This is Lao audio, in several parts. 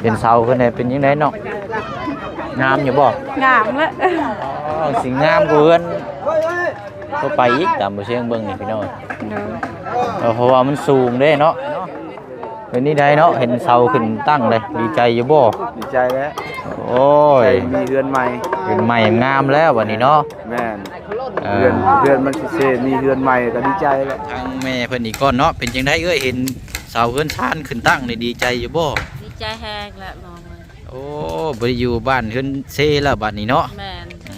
ເຫັນເສົາເພິ່ນແດ່ ເປັນຈັ່ງໃດເນາະ? ງາມຢູ່ບໍ່? ງາມແຫຼະ. ອໍ ຊິງາມກວ່າເຮືອນທົ່ວໄປອີກ ຕາມບໍ່ຊຽງເບິ່ງນີ້ພີ່ນ້ອງ. ໂດຍ. ເອີ ເພາະວ່າມັນສູງເດ້ເນາະ. ເປັນນີ້ໃດເນາະ ເຫັນເສົາຂຶ້ນຕັ້ງເດ້ ດີໃຈຢູ່ບໍ່? ດີໃຈແລ້ວ. ໂອ້ຍ ໃສ່ມີເຮືອນໃໝ່ ເຮືອນໃໝ່ງາມແລ້ວບັດນີ້ເນາະ. ແມ່ນ. ເອີ ເຮືອນ ເຮືອນມັນຊິເຊ ມີເຮືອນໃໝ່ກໍດີໃຈແລ້ວ. ທາງແມ່ເພິ່ນອີກກ່ອນເນາະ ເປັນຈັ່ງໃດເອື້ອຍ ເຫັນເສົາເຮືອນຊານຂຶ້ນຕັ້ງນີ້ ດີໃຈຢູ່ບໍ່? ດີໃຈແຮງແຫຼະນ້ອງເອີຍ. ໂອ້ ບໍ່ໄດ້ຢູ່ບ້ານເຮືອນເຊແລ້ວບັດນີ້ເນາະ. ແມ່ນ. ອື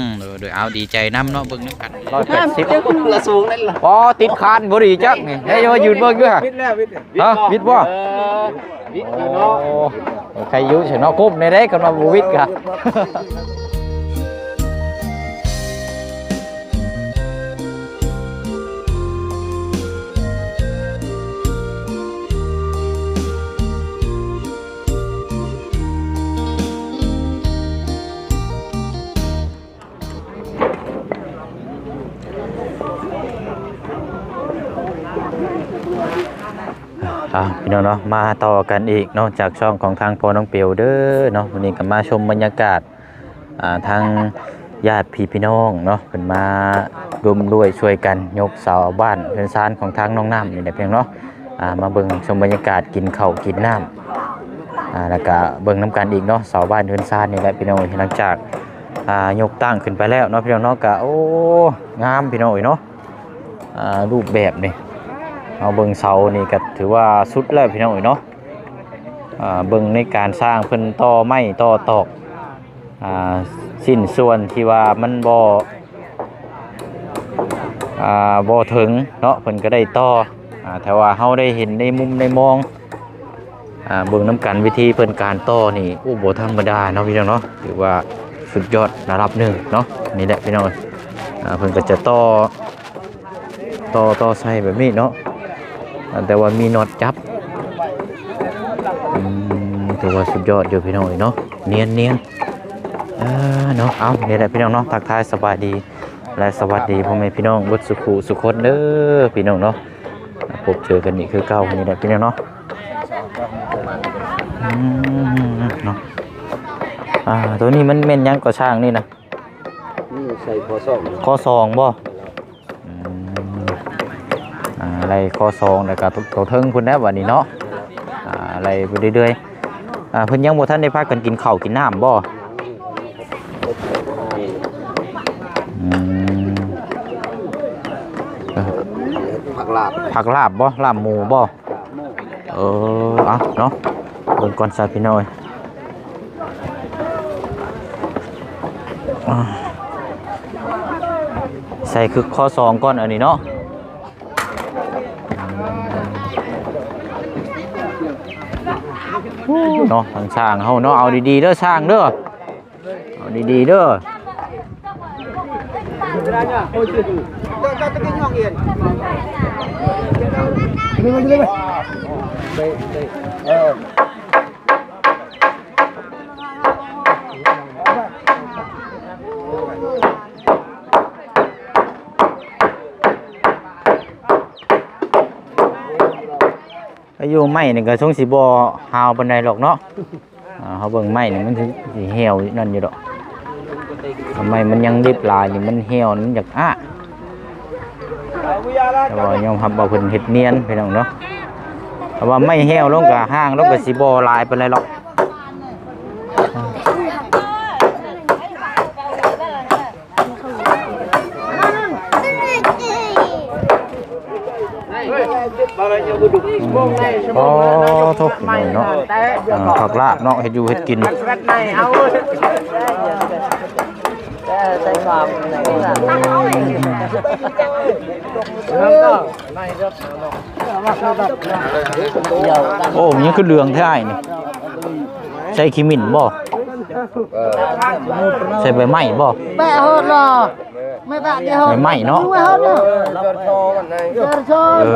ມ ໂດຍ ໂດຍ ເອົາ ດີໃຈນຳເນາະ ເບິ່ງນຳກັນ. ຮ້ອຍແປດສິບ ລະສູງນັ້ນລະ. ອໍ ຕິດຄານບໍ່ດີຈັກນີ້ ໃຫ້ວ່າຢືນເບິ່ງຢູ່ຫະ. ວິດແລ້ວ ວິດ. ຮະ ວິດບໍ່? ເອີ ວິດຢູ່ເນາະ. ໂອ້ ໃຄຢູ່ຊັ້ນເນາະ ກົ້ມແດ່ເດ້ ຄັນວ່າບໍ່ວິດກະ. ອ່າ ພີ່ນ້ອງເນາະ ມາຕໍ່ກັນອີກເນາະ ຈາກຊ່ອງຂອງທາງພໍ່ນ້ອງເປວເດີເນາະ. ມື້ນີ້ກໍມາຊົມບັນຍາກາດ ອ່າ ທາງຍາດພີ່ພີ່ນ້ອງເນາະ ເພິ່ນມາຮ່ວມດ້ວຍຊ່ວຍກັນຍົກເສົາບ້ານເຮືອນຊານຂອງທາງນ້ອງນ້ຳນີ້ແຫຼະ ພີ່ນ້ອງເນາະ. ອ່າ ມາເບິ່ງຊົມບັນຍາກາດກິນເຂົ້າກິນນ້ຳ ອ່າ ແລ້ວກະເບິ່ງນຳກັນອີກເນາະ ເສົາບ້ານເຮືອນຊານນີ້ແຫຼະ ພີ່ນ້ອງເອີຍ. ຫຼັງຈາກ ອ່າ ຍົກຕັ້ງຂຶ້ນໄປແລ້ວເນາະ ພີ່ນ້ອງເນາະ ກະ ໂອ້ ງາມ ພີ່ນ້ອງເອີຍເນາະ. ອ່າ ຮູບແບບນີ້ ເຮົາເບິ່ງເສົານີ້ກໍຖືວ່າສຸດແລ້ວ ພີ່ນ້ອງເອີຍເນາະ. ອ່າ ເບິ່ງໃນການສ້າງ ເພິ່ນຕໍ່ໄມ້ຕໍ່ຕອກ ອ່າ ຊິ້ນສ່ວນທີ່ວ່າມັນບໍ່ ອ່າ ບໍ່ເຖິງເນາະ ເພິ່ນກໍໄດ້ຕໍ່. ອ່າ ແຕ່ວ່າເຮົາໄດ້ເຫັນໃນມຸມໃນມອງ ອ່າ ເບິ່ງນຳກັນ ວິທີເພິ່ນການຕໍ່ນີ້ ໂອ້ ບໍ່ທຳມະດາເນາະ ພີ່ນ້ອງເນາະ. ຖືວ່າສຸດຍອດລະດັບໜຶ່ງເນາະ ນີ້ແຫຼະ ພີ່ນ້ອງເອີຍ. ອ່າ ເພິ່ນກໍຈະຕໍ່ ຕໍ່ ຕໍ່ໃສ່ແບບນີ້ເນາະ ອ່າ ແຕ່ວ່າມີນັອດຈັບ. ອືມ ຖືວ່າສຸດຍອດຢູ່ ພີ່ນ້ອງເອີຍເນາະ ນຽນໆ. ອ່າ ເນາະ ເອົາ ນີ້ແຫຼະ ພີ່ນ້ອງເນາະ ທັກທາຍສະບາຍດີ ແລະ ສະຫວັດດີພໍ່ແມ່ພີ່ນ້ອງເບິດສູ່ຜູ້ສູ່ຄົນເດີ ພີ່ນ້ອງເນາະ. ພົບເຈີກັນອີກຄືເກົ່ານີ້ແຫຼະ ພີ່ນ້ອງເນາະ. ອືມ ເນາະ ອ່າ ໂຕນີ້ມັນແມ່ນຫຍັງກໍຊ່າງນີ້ນະ? ນີ້ໃສ່ຄໍສອງ ຄໍສອງບໍ່? ອືມ ອ່າ ໄລ່ຄໍສອງ ແລ້ວກໍໂຕເທິງພຸ້ນແຫຼະບັດນີ້ເນາະ. ອ່າ ໄລ່ໄປເລື້ອຍໆ. ອ່າ ເພິ່ນຍັງບໍ່ທັນໄດ້ພາກັນກິນເຂົ້າກິນນ້ຳບໍ່? ອືມ ເອີ ຜັກລາບ ຜັກລາບບໍ່? ລາບໝູບໍ່? ເອີ ເອົາເນາະ ເບິ່ງກ່ອນຊະ ພີ່ນ້ອງເອີຍ. ອ່າ ໃສ່ຄືຂໍ້ສອງກ່ອນ ອັນນີ້ເນາະ. ເນາະ ທາງຊ່າງເຮົາເນາະ ເອົາດີໆເດີຊ່າງເດີ. ເອົາດີໆເດີ. ອາຍຸໄມ້ນີ້ກໍຊົງຊິບໍ່ຫາວປານໃດດອກເນາະ. ອ່າ ເຮົາເບິ່ງໄມ້ນີ້ມັນຊິ ຊິຫ່ຽວນັ້ນຢູ່ດອກ. ໄມ້ມັນຍັງດິບຫຼາຍນີ້ ມັນຫ່ຽວ ມັນຢາກອ້າ. ແຕ່ວ່າຍອມຮັບວ່າເພິ່ນເຮັດນຽນ ພີ່ນ້ອງເນາະ. ຖ້າວ່າໄມ້ຫ່ຽວລົງກໍ ຮ່າງລົງກໍຊິບໍ່ຫຼາຍປານໃດດອກ. ອໍ ໂທ້ ເນາະ ອ່າ ຜັກລາບເນາະ ເຮັດຢູ່ເຮັດກິນ. ໂອ້ ມັນຍັງຄືເຫຼືອງແທ້ອ້າຍນີ້. ໃສ່ຂີ້ໝິ້ນບໍ່? ໃສ່ໃບໄມ້ບໍ່? ແປະໂຫດລະ ໄມ້ເນາະ. ເອ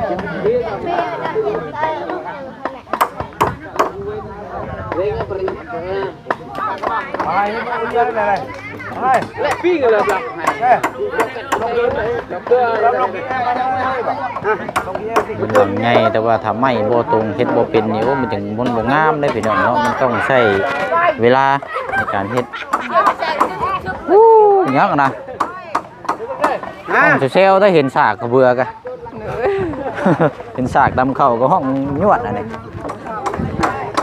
ມັນຫຼັງໃຫຍ່ ແຕ່ວ່າຖ້າໄມ້ບໍ່ຕົງ ເຮັດບໍ່ເປັນນີ້ ໂອ້ ມັນຈັ່ງ ມັນບໍ່ງາມເດ້ພີ່ນ້ອງເນາະ. ມັນຕ້ອງໃຊ້ເວລາໃນການເຮັດ. ໂອ້ ຍາກນະ. ຫ້ອງແຊວໆ ໄດ້ເຫັນສາກກະເບືອກະ ເຫັນສາກດຳເຂົ້າກະຮ້ອງຍວດອັນນີ້.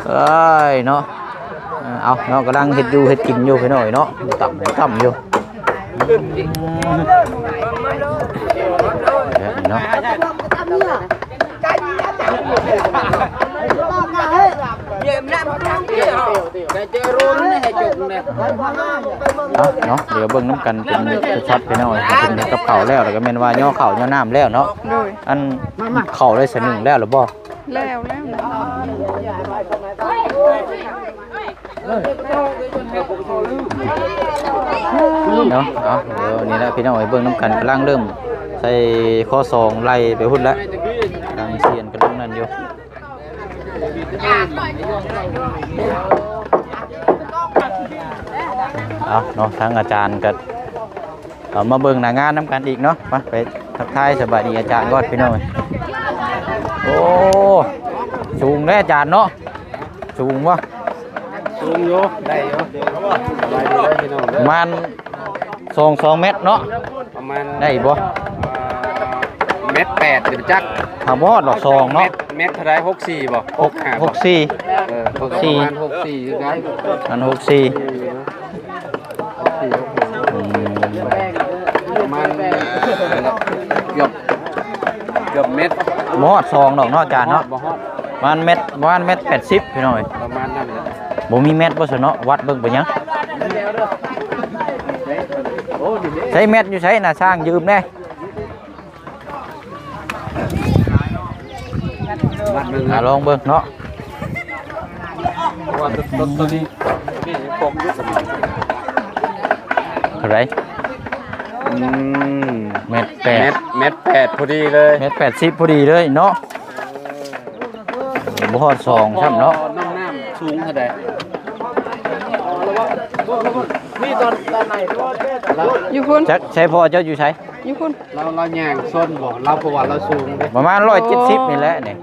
ເອີຍເນາະ ເອົາເນາະ ກຳລັງເຮັດຢູ່ເຮັດກິນຢູ່ພີ່ນ້ອງເນາະ. ຕຳຕຳຢູ່ເນາະ. ເອົາເນາະ ດຽວເບິ່ງນຳກັນເປັນຊັດໆ ພີ່ນ້ອງ. ເພິ່ນເຮັດກັບເຂົ້າແລ້ວ ແລ້ວກະແມ່ນວ່າຍໍເຂົ້າຍໍນ້ຳແລ້ວເນາະ. ໂດຍ ອັນເຂົ້າໄດ້ສະໜຶ່ງແລ້ວຫຼືບໍ່? ແລ້ວ ແລ້ວ ເນາະ. ເອົາ ດຽວນີ້ລະພີ່ນ້ອງເອີຍ ເບິ່ງນຳກັນ ກຳລັງເລີ່ມໃສ່ຂໍ້ສອງ ໄລ່ໄປພຸ້ນລະ ກຳລັງສຽນ ກຳລັງນັ້ນຢູ່. ເອົາເນາະ ທາງອາຈານກະ ເອົາມາເບິ່ງໜ້າງານນຳກັນອີກເນາະ. ມາ ໄປທັກທາຍສະບາຍດີອາຈານກ່ອນພີ່ນ້ອງ. ໂອ້ ສູງເດ້ອາຈານເນາະ. ສູງບໍ່? ສູງຢູ່ ໄດ້ຢູ່. ສະບາຍດີເດີພີ່ນ້ອງເດີ. ປະມານສອງ ສອງແມັດເນາະ. ປະມານ ໄດ້ບໍ່? ເອີ ແມັດແປດ ຫຼືຈັກ ຫາກບໍ່ຮອດດອກສອງເນາະ. ແມັດ ແມັດເທົ່າໃດ? ຫົກສີ່ບໍ່? ຫົກຫ້າ ຫົກສີ່ ເອີ ຫົກສີ່ ປະມານຫົກສີ່ຄືກັນ. ອັນຫົກສີ່ ຫົກສີ່ ຫົກຫ້າ ອືມ ປະມານເກືອບ ເກືອບແມັດ. ບໍ່ຮອດສອງດອກເນາະອາຈານເນາະ. ບໍ່ຮອດ ປະມານແມັດ ປະມານແມັດແປດສິບພີ່ນ້ອງເອີຍ. ປະມານນັ້ນແຫຼະ. ບໍ່ມີແມັດບໍ່ຊັ້ນເນາະ ວັດເບິ່ງໄປຍັງ. ໃຊ້ແມັດຢູ່ໃສນະ ຊ່າງຢືມແດ່. ວັດເບິ່ງ ອ່າ ລອງເບິ່ງເນາະ. ເທົ່າໃດ? ອືມ ແມັດແປດ ແມັດ ແມັດແປດພໍດີເລີຍ. ແມັດແປດສິບພໍດີເລີຍເນາະ. ບໍ່ຮອດສອງຊ້ຳເນາະ. ນ້ອງນ້ຳສູງເທົ່າໃດ? ຢູ່ພຸ້ນ. ຈັກ ໃສພໍ່ເຈົ້າຢູ່ໃສ? ຢູ່ພຸ້ນ. ລາວ ລາວຍ່າງຊົນບໍ່? ລາວ ເພາະວ່າລາວສູງເດ້. ປະມານຮ້ອຍເຈັດສິບນີ້ແຫຼະນີ້.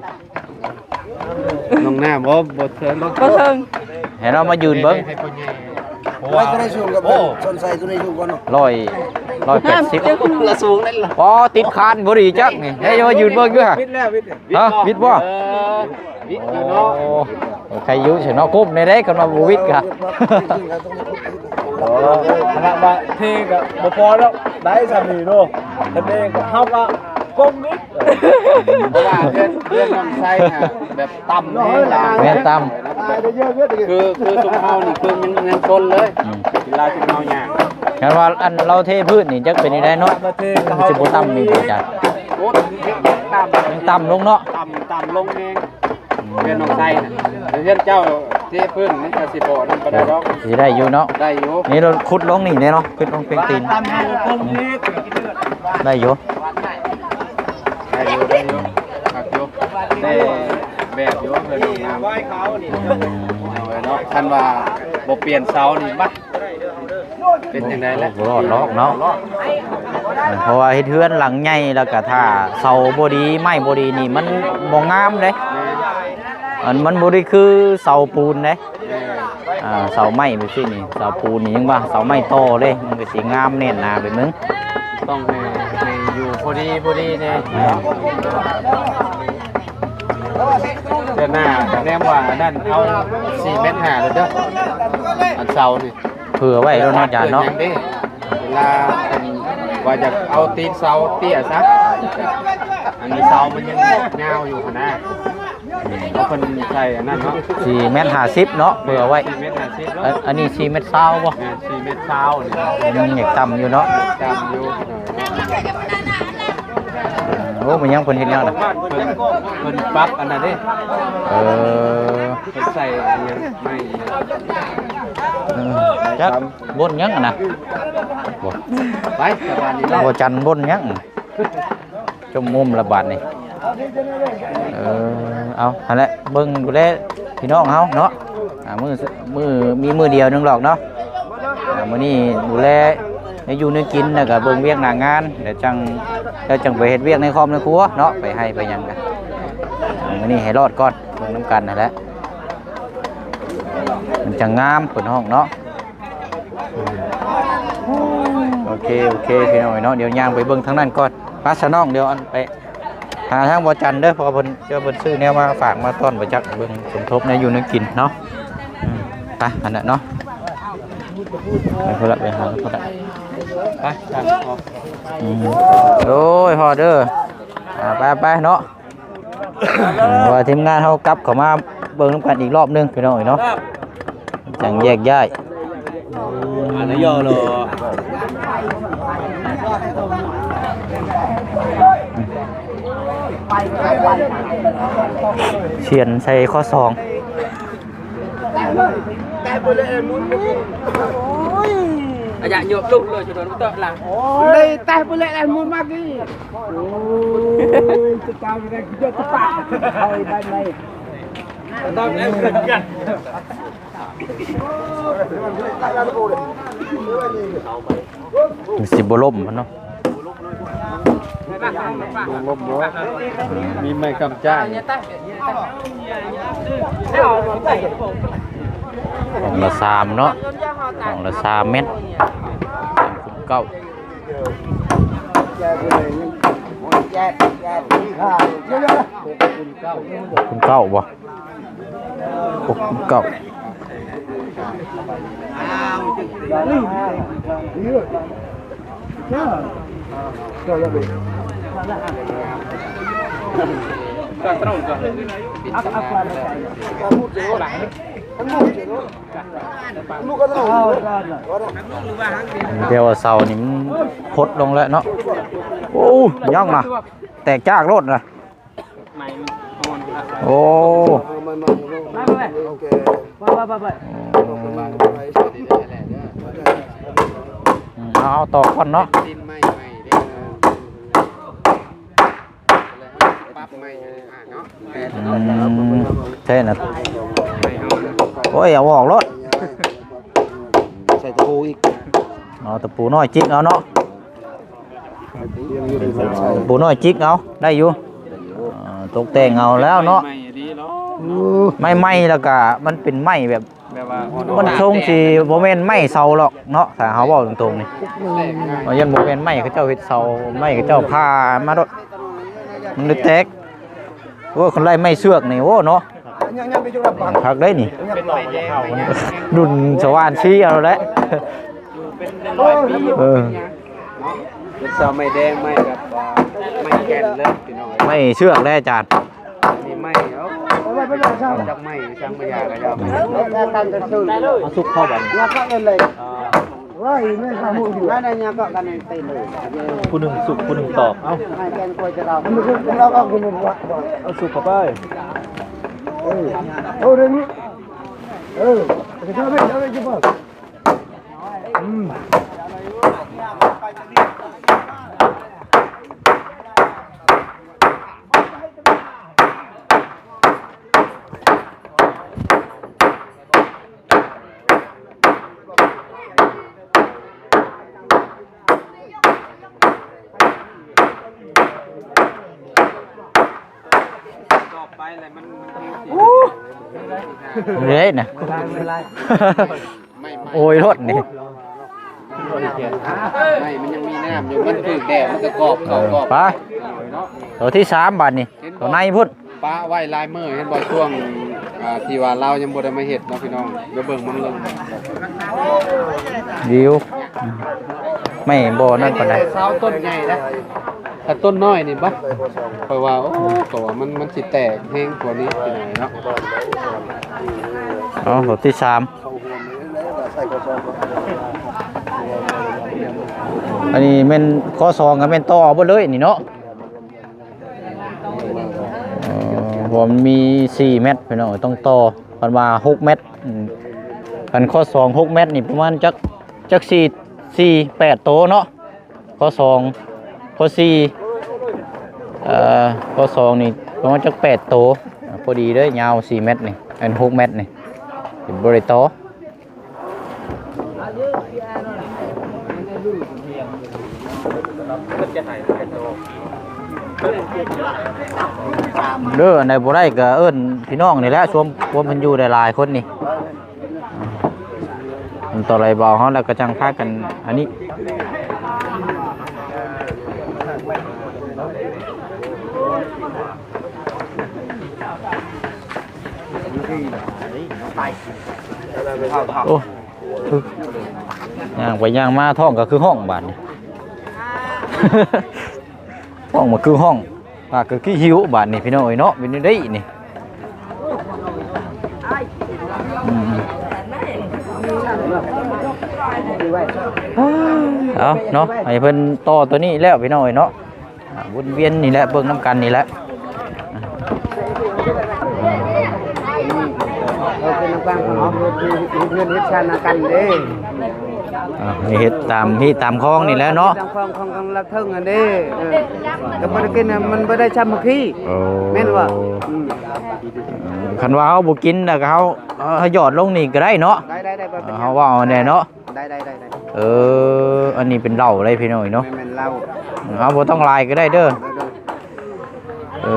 ນ້ອງນ້ຳບໍ່ ບໍ່ເຖິງ ບໍ່ເຖິງ. ໃຫ້ລາວມາຢືນເບິ່ງ. ໃຫ້ພໍ່ໃຫຍ່ ເພາະວ່າ ໂອ້ ຊົນໃສ່ຕົວນີ້ສູງກວ່າເນາະ. ຮ້ອຍ ຮ້ອຍແປດສິບ ລະສູງນັ້ນລະ. ອໍ ຕິດຄານບໍ່ດີຈັກນີ້. ໃຫ້ມາຢືນເບິ່ງຢູ່ຫະ. ຫະ ວິດບໍ່? ເອີ ວິດຢູ່ເນາະ. ໂອ້ ໃຄຢູ່ຊັ້ນເນາະ. ກົ້ມແດ່ເດ້ ຄັນວ່າບໍ່ວິດກະ ເອີ ຂະໜາດວ່າເທກະບໍ່ພໍແລ້ວ ໄດ້ຊ່ຳນີ້ເນາະ. ຄັນເທກະເຮົາກະກົ້ມນີ້ ເພາະວ່າເຮືອນ ເຮືອນນ້ອງໄຊນະ ແບບຕ່ຳແຮງຫຼາຍ. ແມ່ນ ຕ່ຳ. ຄື ຄືຊຸມເຮົານີ້ຄືຍັງ ຍັງຊົນເລີຍ. ອືມ ເວລາຊຸມເຮົາຍ່າງ ຄັນວ່າອັນລາວເທພື້ນນີ້ຈັກເປັນຈັ່ງໃດເນາະ? ມັນຊິບໍ່ຕ່ຳນີ້ບໍ່ອາຈານ? ໂອ້ ຕ່ຳ ຕ່ຳລົງເນາະ. ຕ່ຳ ຕ່ຳລົງແຮງ. ເຮືອນນ້ອງໄຊນະ ເຮືອນເຈົ້າເທພື້ນມັນກະຊິບໍ່ນັ້ນປານໃດດອກ. ຊິໄດ້ຢູ່ເນາະ. ໄດ້ຢູ່. ນີ້ເຮົາຂຸດລົງນີ້ເນາະ ຂຸດລົງເປັນຕີນ. ໄດ້ຢູ່ ໄດ້ຢູ່ ໄດ້ຢູ່ ຄັກຢູ່ ໄດ້ແບບຢູ່ເຮືອນນ້ອງນ້ຳ. ອືມ ເອົາໄວ້ເນາະ ຄັນວ່າບໍ່ປ່ຽນເສົານີ້ ບັດ ເປັນຈັ່ງໃດແຫຼະ? ບໍ່ລອດດອກເນາະ. ເພາະວ່າເຮັດເຮືອນຫຼັງໃຫຍ່ ແລ້ວກະຖ້າເສົາບໍ່ດີ ໄມ້ບໍ່ດີນີ້ ມັນບໍ່ງາມເດ້. ແມ່ນ. ອັນ ມັນບໍ່ໄດ້ຄືເສົາປູນເດ້. ແມ່ນ. ອ່າ ເສົາໄມ້ແບບຊີ້ນີ້ ເສົາປູນນີ້ຍັງວ່າ ເສົາໄມ້ຕໍ່ເດ້ ມັນກະຊິງາມແໜ້ນໜາໄປເບິ່ງ. ຕ້ອງໃຫ້ ໃຫ້ຢູ່ພໍດີ ພໍດີແດ່. ແມ່ນ. ເດືອນໜ້າແນມວ່າອັນນັ້ນ ເອົາສີ່ແມັດຫ້າໂລດເດີ ອັນເສົານີ້. ເຜື່ອໄວ້ໂລດເນາະອາຈານເນາະ. ເວລາເພິ່ນວ່າຢາກເອົາຕີນເສົາເຕ້ຍຊະ ອັນເສົາມັນຍັງຍາວຢູ່ຫັ້ນນະ. ເອົາເພິ່ນໃສ່ອັນນັ້ນເນາະ ສີ່ແມັດຫ້າສິບເນາະ ເຜື່ອໄວ້. ສີ່ແມັດຫ້າສິບເນາະ. ອັນ ອັນນີ້ສີ່ແມັດຊາວບໍ່? ແມ່ນ ສີ່ແມັດຊາວນີ້. ອືມ ຍັງຕ່ຳຢູ່ເນາະ. ຕ່ຳຢູ່. ໂອ້ ມັນຍັງເພິ່ນເຮັດແນວນັ້ນ ເພິ່ນ ເພິ່ນປັບອັນນັ້ນເດ້. ເອີ ເພິ່ນໃສ່ອັນຫຍັງໃໝ່. ເອີ ຈັກບ່ອນຫຍັງຫັ້ນນະ. ບໍ່ ໄປ ສະບາຍດີເນາະ. ບໍ່ຈັນບ່ອນຫຍັງ ຈົມມຸມລະບາດນີ້. ເອີ ເອົາຫັ້ນແຫຼະ ເບິ່ງດູແລພີ່ນ້ອງເຮົາເນາະ ອ່າ ມື້ ມື້ ມີມື້ດຽວໜຶ່ງດອກເນາະ ອ່າ ມື້ນີ້ດູແລແນວຢູ່ແນວກິນ ແລ້ວກໍເບິ່ງວຽກໜ້າງານ ແລ້ວຈັ່ງ ແລ້ວຈັ່ງໄປເຮັດວຽກໃນຄອບໃນຄົວເນາະ ໄປໄຮ່ໄປຫຍັງກະ ອ່າ ມື້ນີ້ໃຫ້ລອດກ່ອນ ເບິ່ງນຳກັນຫັ້ນແຫຼະ ມັນຈັ່ງງາມເພິ່ນຮ້ອງເນາະ. ໂອເຄ ໂອເຄ ພີ່ນ້ອງເອີຍເນາະ ດຽວຍ່າງໄປເບິ່ງທາງນັ້ນກ່ອນ ໄປຊະນ້ອງ ດຽວອັນໄປຫາທາງບໍ່ຈັນເດີ ເພາະວ່າເພິ່ນ ເຈົ້າເພິ່ນຊື້ແນວມາຝາກມາຕ້ອນ ບໍ່ຈັກເບິ່ງສົມທົບແນວຢູ່ແນວກິນເນາະ ອືມ ໄປຫັ້ນແຫຼະເນາະ ໄປພຸ້ນລະ ໄປຫາເພິ່ນລະ ໄປ ອືມ ໂອ້ຍ ພໍເດີ ອ່າ ໄປ ໄປເນາະ. ວ່າທີມງານເຮົາກັບເຂົ້າມາເບິ່ງນຳກັນອີກລອບໜຶ່ງພີ່ນ້ອງເອີຍເນາະ ຈັ່ງແຍກຍ້າຍ ອັນນັ້ນຍໍເນາະ ຊຽນໃສ່ຂໍ້ສອງ ອາຍະຍົກລຸກເລີຍ ຈະໂດນເຕະຫຼັງ ໄດ້ແຕ່ບໍ່ເລະແລ້ວໝູນມາກີ້ ໂອ້ຍ ຈະຕາຍໄດ້ ຈະປະເຂົາໄດ້ໄໝ ຕ້ອງເອົາເງິນກັນ ຊິບໍ່ລົ້ມເນາະ ບໍ່ລົ້ມເນາະ ມີໄມ້ຄ້ຳຈ້າຍ ຫ້ອງລະສາມເນາະ ຫ້ອງລະສາມແມັດ ເກົ້າ ຫົກຄູນເກົ້າບໍ່? ຫົກຄູນເກົ້າ. ແຕ່ວ່າເສົານີ້ມັນຄົດລົງແລ້ວເນາະ. ໂອ້ ຍັງນະ ແຕກຈາກໂລດນະ. ໂອ້ ເອົາ ເອົາຕໍ່ກ່ອນເນາະ. ປັບໃໝ່ເນາະ ອືມ ແທ້ນະ ໂອ້ຍ ເອົາອອກໂລດ ໃສ່ຕະປູອີກ ເອົາຕະປູນ້ອຍຈິກເອົາເນາະ ຕະປູນ້ອຍຈິກເອົາ ໄດ້ຢູ່ ເອີ ຕົກແຕ່ງເອົາແລ້ວເນາະ ໃໝ່ໆ ແລ້ວກະມັນເປັນໄມ້ແບບ ແບບວ່າ ມັນຊົງຊິບໍ່ແມ່ນໄມ້ເສົາຫຼອກເນາະ ຖ້າເຮົາເວົ້າຕົງໆນີ້ ມັນຍັງບໍ່ແມ່ນໄມ້ເຂົາເຈົ້າເຮັດເສົາ ໄມ້ເຂົາເຈົ້າຜ່າມາໂລດ ມັນເລີຍແຕກ. ໂອ້ ຄັນໄລ່ໄມ້ເຊືອກນີ້ ໂອ້ເນາະ ຄັກເດ້ນີ້ ລຸ້ນສະຫວ່ານຊີ້ເອົາແຫຼະ ເອີ ເປັນເສົາໄມ້ແດງ ໄມ້ແບບວ່າໄມ້ແກ່ນເລີຍ ພີ່ນ້ອງເອີຍ ໄມ້ເຊືອກແຫຼະອາຈານ. ມີໄມ້ເອົາ ຈັກໄມ້ ຊ່າງບໍ່ຢາກະຢ່າໄປ ເອົາສຸກເຂົ້າບັດ ຍາກະເອີນເລີຍ ອ່າ ວ່າອີແມ່ນສາໝູຢູ່ ນັ້ນນະ ຍາກະກັນເຕັມເລີຍ ຜູ້ໜຶ່ງສຸກ ຜູ້ໜຶ່ງຕອກ ເອົ້າ ໃຫ້ແກນກວຍຈະລາວ ເອົາສຸກເຂົ້າໄປ ເອີ ເອົາເດ້ ເອີ ເອົາໄປ ເອົາໄປ ອືມ ຕໍ່ໄປແລ້ວມັນ ມັນຕ້ອງ ເດ້ນະ ບໍ່ເປັນໄລ ບໍ່ເປັນໄລ. ໂອ້ຍ ລົດນີ້ ໄມ້ມັນຍັງມີນ້ຳຢູ່ ມັນຖືກແດດ ມັນກະກອບເຂົ້າກອບ ໄປ ໂຕທີສາມບາດນີ້ ໂຕໃນພຸ້ນ ປະໄວ້ຫຼາຍມື້ ເຫັນບໍ່ ຊ່ວງ ອ່າ ທີ່ວ່າລາວຍັງບໍ່ໄດ້ມາເຮັດເນາະ ພີ່ນ້ອງ ດຽວເບິ່ງມັນເລີຍ ດິວ ໄມ້ບໍ່ນັ້ນປານໃດ ຊາວຕົ້ນໃຫຍ່ນະ. ຖ້າຕົ້ນນ້ອຍນີ້ບະ ຂ້ອຍວ່າ ໂອ້ ກໍວ່າມັນ ມັນຊິແຕກແຮງກວ່ານີ້ ພີ່ນ້ອງເນາະ. ເອົາ ໂຕທີສາມ ອັນນີ້ແມ່ນຂໍ້ສອງ ກໍແມ່ນຕໍ່ເບິດເລີຍນີ້ເນາະ. ເອີ ເພາະວ່າມັນມີສີ່ແມັດ ພີ່ນ້ອງ ຕ້ອງຕໍ່ ເພິ່ນວ່າຫົກແມັດ ອືມ ຄັນຂໍ້ສອງຫົກແມັດນີ້ ປະມານຈັກ ຈັກສີ່ ສີ່ ແປດໂຕເນາະ. ຂໍ້ສອງ ຂໍ້ສີ່ ເອີ ຂໍ້ສອງນີ້ປະມານຈັກແປດໂຕ ພໍດີເດີ້ ຍາວສີ່ແມັດນີ້ ອັນຫົກແມັດນີ້ ບໍ່ໄດ້ຕໍ່. ເດີ ອັນໃດບໍ່ໄດ້ກໍເອີ້ນພີ່ນ້ອງນີ້ແຫຼະ ຊວນ ຊວນເພິ່ນຢູ່ຫຼາຍໆຄົນນີ້ ມັນຕໍ່ໄຫຼບໍ່ເອົາເຮົາແລ້ວກໍຈັ່ງພາກັນອັນນີ້. ໂອ້ ຍ່າງໄປຍ່າງມາ ທ້ອງກໍຄືຮ້ອງບາດນີ້ ທ້ອງມັນຄືຮ້ອງ ປາກກໍຄືຫິວບາດນີ້ ພີ່ນ້ອງເອີຍເນາະ ເປັນແນວໃດນີ້? ອືມ ເອົາເນາະ ໃຫ້ເພິ່ນຕໍ່ໂຕນີ້ແລ້ວ ພີ່ນ້ອງເອີຍເນາະ. ອ່າ ວົນວຽນນີ້ແຫຼະ ເບິ່ງນຳກັນນີ້ແຫຼະ ເຮົາເປັນນຳກັນເນາະ ເຮັດເຮືອນເຮັດຊານນຳກັນເດ້. ອ່າ ໃຫ້ເຮັດຕາມຮີດຕາມຄອງນີ້ແຫຼະເນາະ ຕາມຄອງ ຂອງ ຂອງລັດເທິງຫັ້ນເດ້. ເອີ ກໍບໍ່ໄດ້ກິນນະ ມັນບໍ່ໄດ້ສາມັກຄີ. ໂອ້ ແມ່ນບໍ່? ອືມ ຄັນວ່າເຮົາບໍ່ກິນ ແລ້ວກໍເຮົາ ເຮົາຫຍອດລົງນີ້ກໍໄດ້ເນາະ. ໄດ້ ໄດ້ ໄດ້ ບໍ່ເປັນຫຍັງ ເຮົາເວົ້າແນ່ເນາະ. ໄດ້ ໄດ້ ໄດ້ ໄດ້. ເອີ ອັນນີ້ເປັນເຫຼົ້າເດ້ພີ່ນ້ອງເອີຍເນາະ. ແມ່ນເຫຼົ້າ ເຮົາບໍ່ຕ້ອງຫຼາຍກໍໄດ້ເດີ. ເອີ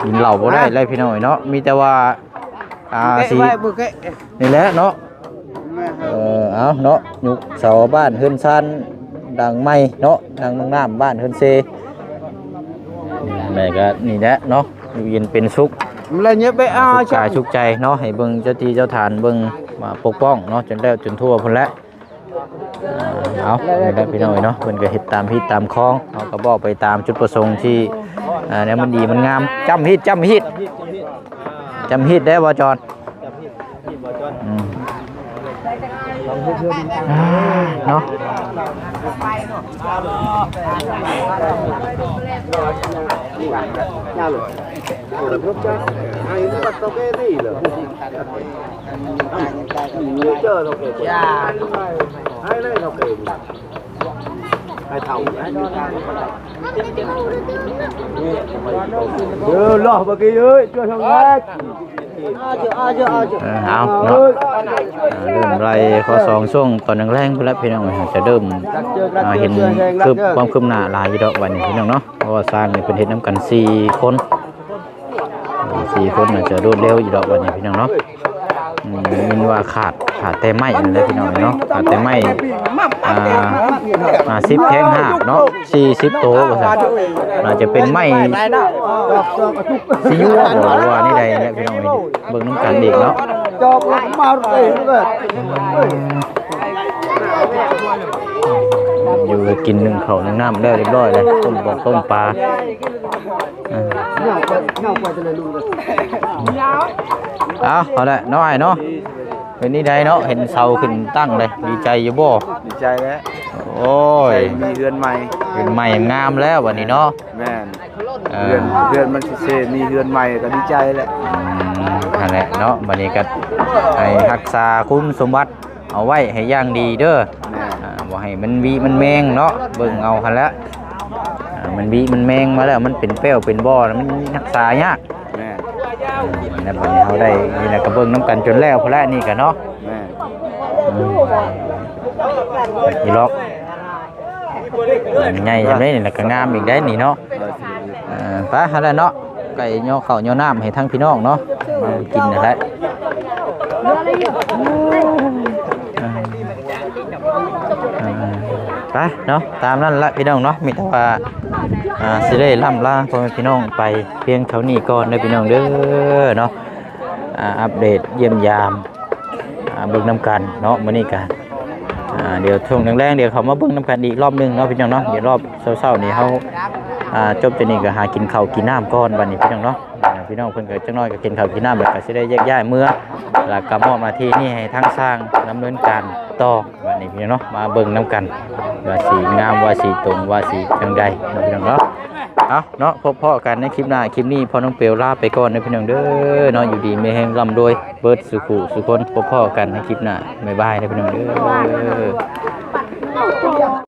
ກິນເຫຼົ້າບໍ່ໄດ້ເລີຍພີ່ນ້ອງເອີຍເນາະ ມີແຕ່ວ່າ ອ່າ ຊິ ນີ້ແຫຼະເນາະ. ເອີ ເອົາເນາະ ຍຸກເສົາບ້ານເຮືອນຊານຫຼັງໃໝ່ເນາະ ຫຼັງນ້ຳບ້ານເຮືອນເຊ ແມ່ກໍນີ້ແຫຼະເນາະ ຢູ່ເຢັນເປັນສຸກ ສຸກກາຍສຸກໃຈເນາະ ໃຫ້ເບິ່ງເຈົ້າທີ່ເຈົ້າທານເບິ່ງ ມາປົກປ້ອງເນາະ ຈົນແລ້ວຈົນທົ່ວພຸ້ນແຫຼະ. ເອົາ ນີ້ແຫຼະພີ່ນ້ອງເອີຍເນາະ ເພິ່ນກໍເຮັດຕາມຮີດຕາມຄອງ ເຮົາກໍບອກໄປຕາມຈຸດປະສົງທີ່ ອ່າ ແນວມັນດີມັນງາມ. ຈ້ຳຮີດ ຈ້ຳຮີດ ຈ້ຳຮີດໄດ້ບໍ່ຈອນ? ອືມ ເນາະ ເອີ ເອົາເນາະ ອ່າ ເລີ່ມໄລ່ຂໍ້ສອງ ຊ່ວງຕອນແລງໆພຸ້ນລະພີ່ນ້ອງ ຈະເລີ່ມ ອ່າ ເຫັນຄືບ ຄວາມຄືບໜ້າຫຼາຍຢູ່ດອກບັດນີ້ພີ່ນ້ອງເນາະ ເພາະວ່າຊ່າງນີ້ເພິ່ນເຮັດນຳກັນສີ່ຄົນ ສີ່ຄົນ ໜ້າຈະລວດເລັວຢູ່ດອກບັດນີ້ພີ່ນ້ອງເນາະ. ອືມ ໄດ້ຍິນວ່າຂາດ ຂາດແຕ່ໄມ້ນັ້ນແຫຼະພີ່ນ້ອງເນາະ ຂາດແຕ່ໄມ້ ອ່າ ຫ້າສິບແທງຫ້າເນາະ ສີ່ສິບໂຕວ່າຊັ້ນ ໜ້າຈະເປັນໄມ້ຊິຍົວບໍ່ ຫຼືວ່າແນວໃດແຫຼະພີ່ນ້ອງ ເບິ່ງນຳກັນອີກເນາະ. ຢູ່ກິນໜຶ້ງເຂົ້າໜຶ້ງນ້ຳແລ້ວຮຽບຮ້ອຍແລ້ວ ຕົ້ມປອກຕົ້ມປາ. ເອົາ ເອົາແຫຼະເນາະອ້າຍເນາະ ເປັນຈັ່ງໃດເນາະ ເຫັນເສົາຂຶ້ນຕັ້ງເລີຍ ດີໃຈຢູ່ບໍ່? ດີໃຈແລ້ວ ໂອ້ຍ ມີເຮືອນໃໝ່ ເຮືອນໃໝ່ງາມແລ້ວບັດນີ້ເນາະ. ແມ່ນ ເອີ ເຮືອນ ເຮືອນມັນຊິເສ ມີເຮືອນໃໝ່ກໍດີໃຈແລ້ວ. ອືມ ຫັ້ນແຫຼະເນາະ ບັດນີ້ກໍໃຫ້ຮັກສາຄຸນສົມບັດ ເອົາໄວ້ໃຫ້ຢ່າງດີເດີ ແມ່ນ ອ່າ ບໍ່ໃຫ້ມັນວິມັນແມງເນາະ ເບິ່ງເອົາຫັ້ນແຫຼະ ອ່າ ມັນວິມັນແມງມາແລ້ວ ມັນເປັນແປ້ວເປັນບໍ່ ມັນຮັກສາຍາກ ແມ່ນ ເອີ ແລ້ວບັດນີ້ເຮົາໄດ້ນີ້ແຫຼະ ກໍເບິ່ງນຳກັນຈົນແລ້ວພຸ້ນແຫຼະ ນີ້ກໍເນາະ ແມ່ນ ອືມ ອີຫຼອກ ໃຫຍ່ຊ່ຳໃດນີ້ ແລ້ວກໍງາມອີກໄດ໋ນີ້ເນາະ ເອີ ເອີ ໄປຫັ້ນແຫຼະເນາະ ໄກ່ຍໍເຂົ້າຍໍນ້ຳໃຫ້ທາງພີ່ນ້ອງເນາະ ມາກິນນັ້ນແຫຼະ ໄປເນາະ ຕາມນັ້ນລະພີ່ນ້ອງເນາະ ມີແຕ່ວ່າ ອ່າ ຊິໄດ້ລ່ຳລາພໍ່ແມ່ພີ່ນ້ອງໄປພຽງເທົ່ານີ້ກ່ອນເດີພີ່ນ້ອງເດີເນາະ ອ່າ ອັບເດດຢ້ຽມຢາມ ອ່າ ເບິ່ງນຳກັນເນາະ ມື້ນີ້ກະ ອ່າ ດຽວຊ່ວງແລງໆ ດຽວເຂົ້າມາເບິ່ງນຳກັນອີກລອບໜຶ່ງເນາະ ພີ່ນ້ອງເນາະ ດຽວລອບເຊົ້າໆ ນີ້ເຮົາ ອ່າ ຈົບຈາກນີ້ກໍຫາກິນເຂົ້າກິນນ້ຳກ່ອນບັດນີ້ ພີ່ນ້ອງເນາະ ອ່າ ພີ່ນ້ອງເພິ່ນກໍຈັກໜ້ອຍກໍກິນເຂົ້າກິນນ້ຳ ແລ້ວກໍຊິໄດ້ແຍກຍ້າຍເມືອ ແລ້ວກໍມອບໜ້າທີ່ນີ້ໃຫ້ທາງຊ່າງດຳເນີນການຕໍ່ບັດນີ້ ພີ່ນ້ອງເນາະ ມາເບິ່ງນຳກັນວ່າຊິງາມ ວ່າຊິຕົງ ວ່າຊິຈັ່ງໃດເນາະ ພີ່ນ້ອງເນາະ. ເອົາເນາະ ພົບພໍ້ກັນໃນຄລິບໜ້າ ຄລິບນີ້ພໍ່ນ້ອງເປວລາໄປກ່ອນເດີພີ່ນ້ອງເດີເນາະ ຢູ່ດີມີແຮງ ລ່ຳລວຍເບິດສູ່ຜູ້ສູ່ຄົນ ພົບພໍ້ກັນໃນຄລິບໜ້າ ບາຍບາຍເດີພີ່ນ້ອງເດີ.